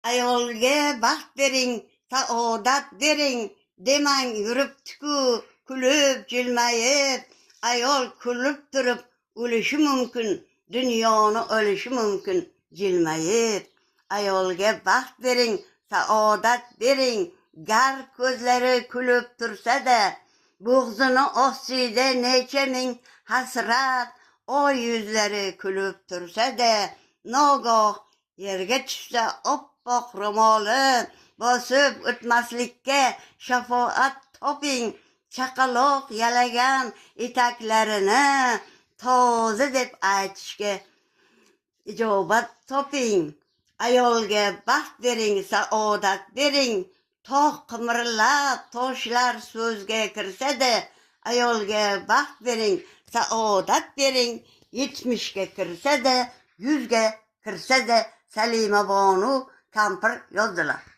Ayolga baxt bering, saodat bering, demang yuribdi-ku kulib, jilmayib. Ayol kulib turib o'lishi mumkin, dunyoni olishi mumkin jilmayib. Ayolga baxt bering, saodat bering, gar ko'zlari kulib tursa-da, bo'g'zini ostida necha ming hasrat, oy yuzlari kulib tursa-da, nogoh yerga tushsa oppoq ro'moli, bosib o'tmaslikka shafoat toping, chaqaloq yalagan etaklarini toza deb aytishga ijobat toping. Ayolga baxt bering, saodat bering, tog' qimirlab, toshlar so'zga kirsa-da, ayolga baxt bering, saodat bering, 70ga kirsa-da, 100ga kirsa-da. Salima Bonu kampir yozdilar.